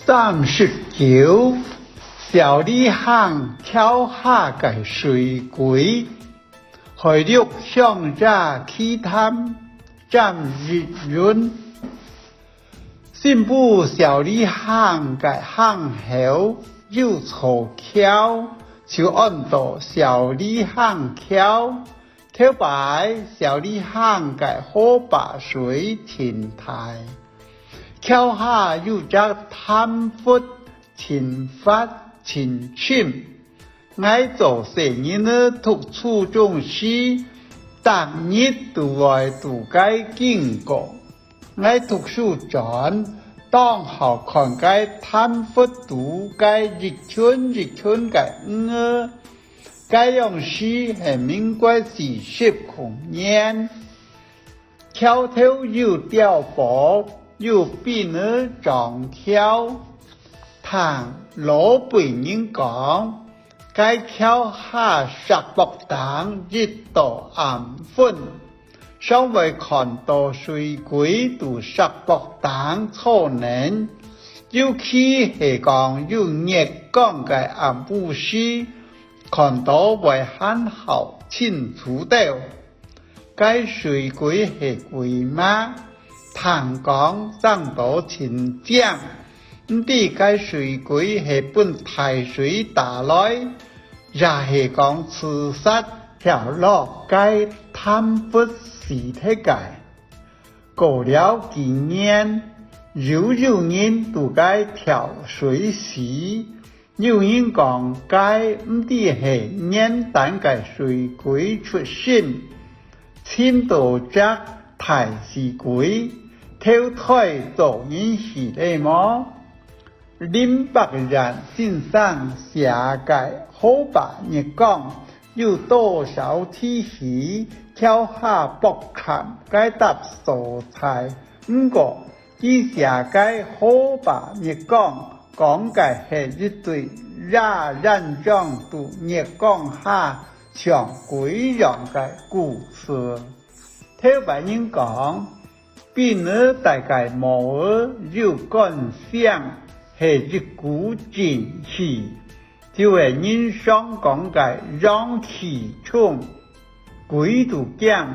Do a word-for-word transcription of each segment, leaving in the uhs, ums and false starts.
三十九，小李坑橋下个水鬼。海陸鄉野奇談，詹益雲。新埔小李坑个坑口有座橋，就安到小李坑橋。頭擺小李坑个河壩水盡大，橋下有隻潭窟，盡闊盡深。𠊎做細人仔讀初中時，逐日都會在該經過。𠊎讀書轉，當好看該潭窟肚該一群一群个魚仔。該央時係民國四十空年。 橋頭有碉堡，有兵仔掌橋。聽老輩人講，該橋下石駁頂一到暗昏，常會看到水鬼在石駁頂坐等，尤其係講有月光个暗晡時，看到會還較清楚兜。 該水鬼係鬼嗎？聽講生到盡靚，毋知該水鬼係分大水打來，也係講自殺跳落該潭窟死忒个。過了幾年，又有人在該跳水死， 有人講該毋知係原旦个水鬼出身，尋到隻大死鬼，投胎做人死了無？林百彥先生寫个《河壩月光》，有多少提起橋下駁崁該搭所在。毋過， 佢寫个《河壩月光》，講个係一對野鴛鴦在月光下像鬼樣个故事。頭擺人講，兵仔戴个帽仔有官星，係一股正氣，就係人常講个陽氣重，鬼都驚。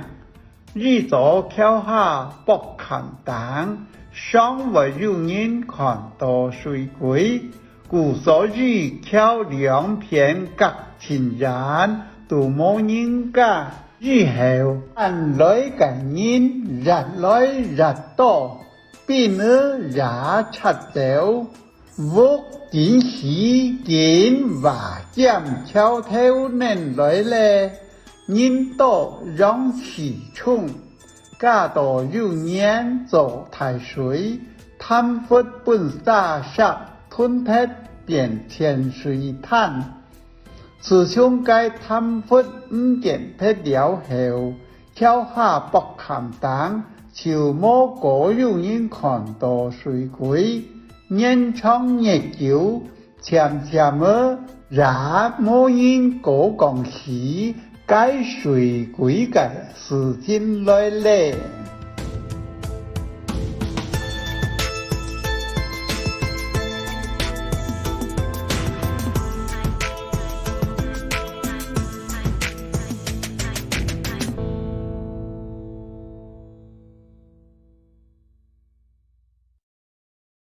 以早橋下駁崁頂，常會有人看到水鬼，故所以橋兩片隔盡遠，都無人家。以後，搬來个人越來越多，兵仔也撤走， 屋緊起緊瓦兼橋頭淰來咧，人多陽氣重，加到有年做大水，潭窟分沙石吞忒變淺水灘。自從該潭窟毋見忒了後， 橋下駁崁頂就無過有人看到水鬼，年長月久，漸漸仔也無人過講起該水鬼个事情來咧。